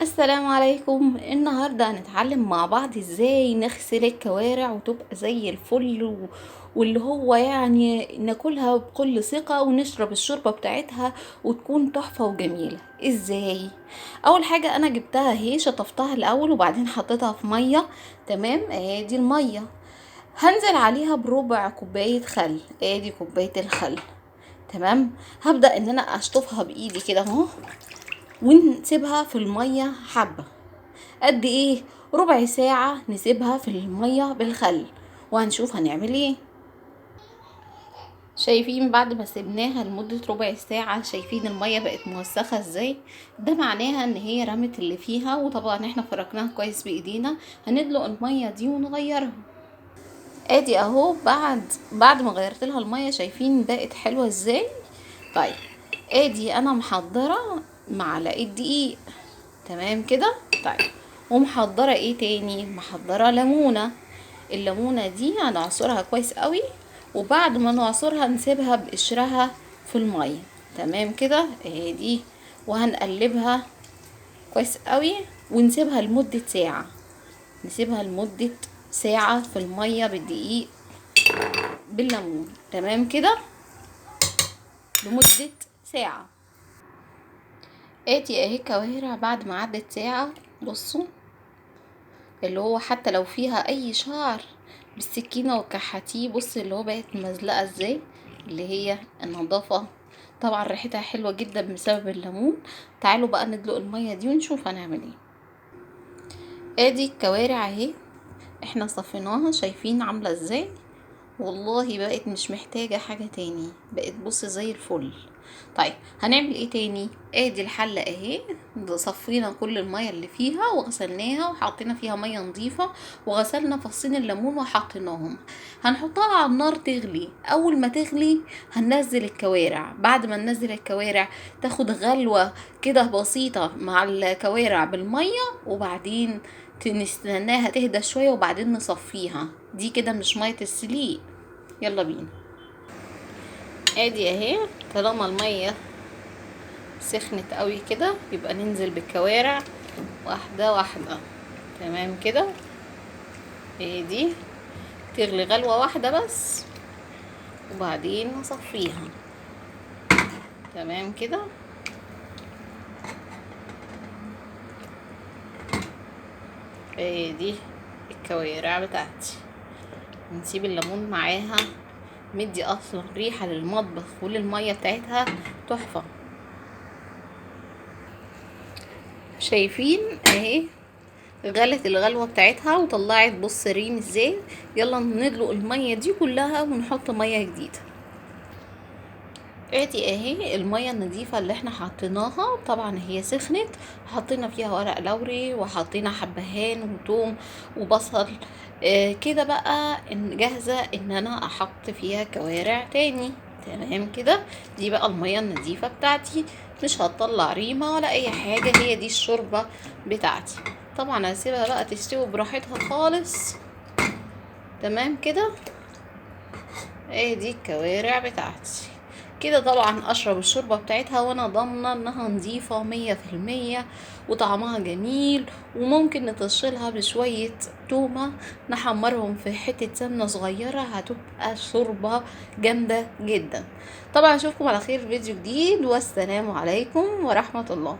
السلام عليكم. النهاردة هنتعلم مع بعض ازاي نغسل الكوارع وتبقى زي الفل واللي هو يعني ناكلها بكل ثقة ونشرب الشوربة بتاعتها وتكون تحفة وجميلة. ازاي؟ اول حاجة انا جبتها اهي، شطفتها الاول وبعدين حطيتها في مية، تمام؟ ادي المية، هنزل عليها بربع كوباية خل، ادي كوباية الخل، تمام؟ هبدأ ان انا اشطفها بايدي كده اهو، ونسيبها في المية حبة قد ايه، ربع ساعة نسيبها في المية بالخل، وهنشوف هنعمل ايه. شايفين بعد ما سيبناها لمدة ربع ساعة، شايفين المية بقت موسخة ازاي؟ ده معناها ان هي رمت اللي فيها، وطبعا احنا فركناها كويس بايدينا. هندلق المية دي ونغيرها. ادي اهو بعد ما غيرت لها المية، شايفين بقت حلوة ازاي؟ طيب ادي انا محضرة معلقة دقيق، تمام كده؟ طيب ومحضرة ايه تاني؟ محضرة ليمونة. الليمونة دي هنعصرها كويس قوي، وبعد ما نعصرها نسيبها بقشرها في المية، تمام كده؟ ادي، وهنقلبها كويس قوي ونسيبها لمدة ساعة، نسيبها لمدة ساعة في المية بالدقيق بالليمون، تمام كده؟ لمدة ساعة. ادي اهي كوارع بعد ما عدت ساعة، بصوا اللي هو حتى لو فيها اي شعر بالسكينة وكحتيه، بص اللي هو بقت مزلقة ازاي، اللي هي النظافة. طبعا ريحتها حلوة جدا بسبب الليمون. تعالوا بقى ندلق المية دي ونشوف هنعمل ايه. ادي الكوارع اهي، احنا صفيناها، شايفين عاملة ازاي؟ والله بقت مش محتاجة حاجة تاني، بقت بص زي الفل. طيب هنعمل ايه تاني؟ ادي الحلة اهي، صفينا كل المية اللي فيها وغسلناها وحطينا فيها مية نظيفة، وغسلنا فصين الليمون وحطيناهم. هنحطها على النار تغلي. اول ما تغلي هننزل الكوارع. بعد ما ننزل الكوارع تاخد غلوة كده بسيطة مع الكوارع بالمية، وبعدين نستناها تهدى شوية وبعدين نصفيها. دي كده مش مية السليق. يلا بينا. ادي اهي، طالما المية سخنت قوي كده يبقى ننزل بالكوارع واحدة واحدة، تمام كده؟ ادي تغلي غلوة واحدة بس وبعدين نصفيها، تمام كده؟ ادي الكوارع بتاعتي، نسيب الليمون معاها، مدي اصلا ريحه للمطبخ وللميه بتاعتها تحفة. شايفين اهي غلت الغلوه بتاعتها وطلعت بص ريم ازاي. يلا ندلق المية دي كلها ونحط مية جديدة. ادي اهي المية النظيفة اللي احنا حطيناها، طبعا هي سخنت، حطينا فيها ورق لوري وحطينا حبهان وتوم وبصل. كده بقى جاهزة ان انا احط فيها كوارع تاني، تمام كده؟ دي بقى المية النظيفة بتاعتي، مش هتطلع ريمه ولا اي حاجة، هي دي الشوربة بتاعتي. طبعا هسيبها بقى تستوي براحتها خالص، تمام كده؟ ادي الكوارع بتاعتي كده. طبعا اشرب الشوربة بتاعتها وانا ضامنه انها نظيفة 100% وطعمها جميل، وممكن نطشلها بشوية تومة نحمرهم في حتة سمنه صغيرة، هتبقى شوربة جامدة جدا. طبعا اشوفكم على خير في فيديو جديد، والسلام عليكم ورحمة الله.